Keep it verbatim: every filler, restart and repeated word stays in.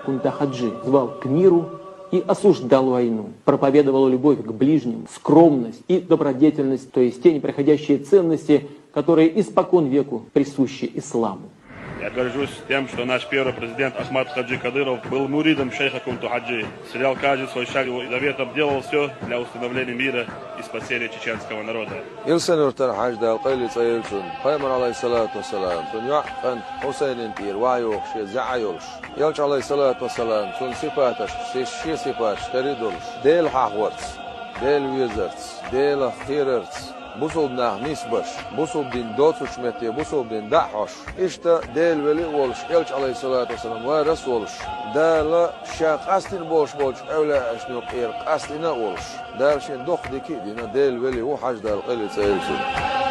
Кунта-Хаджи звал к миру и осуждал войну, проповедовал любовь к ближним, скромность и добродетельность, то есть те непреходящие ценности, которые испокон веку присущи исламу. Я горжусь тем, что наш первый президент Ахмад Хаджи Кадыров был муридом шейха Кунту Хаджи, сверял каждый свой шаг его заветом, делал все для установления мира и спасения чеченского народа. Илсанюртара Хьажа, Дала къайле цӀа йойла цун, Пайхамар, Ӏалайхиссалату вассалам, цун йоӀ, кӀант Хьусайнин тӀера ваха йохуш, шен зӀе Ӏа йолуш, Элча, Ӏалайхиссалату вассалам, цун сипаташца, шен сипаташ тера долуш, Дела хьахорца, Дела везарца, Делах кхерарца, бусалба нах нисбеш, бусалба дин доцучу метте бусалба дин дӀа а хьош, иштта Дела вели а волуш, Элча, Ӏалайхиссалату вассалам, варас а волуш, Дала Ша къастийна бохуш болчу эвлаяашна юкъера къастийна а волуш, Дала Шен доккха дика а дина, Дела вели ву Хьажа, Дала къайле цӀа йойла цун.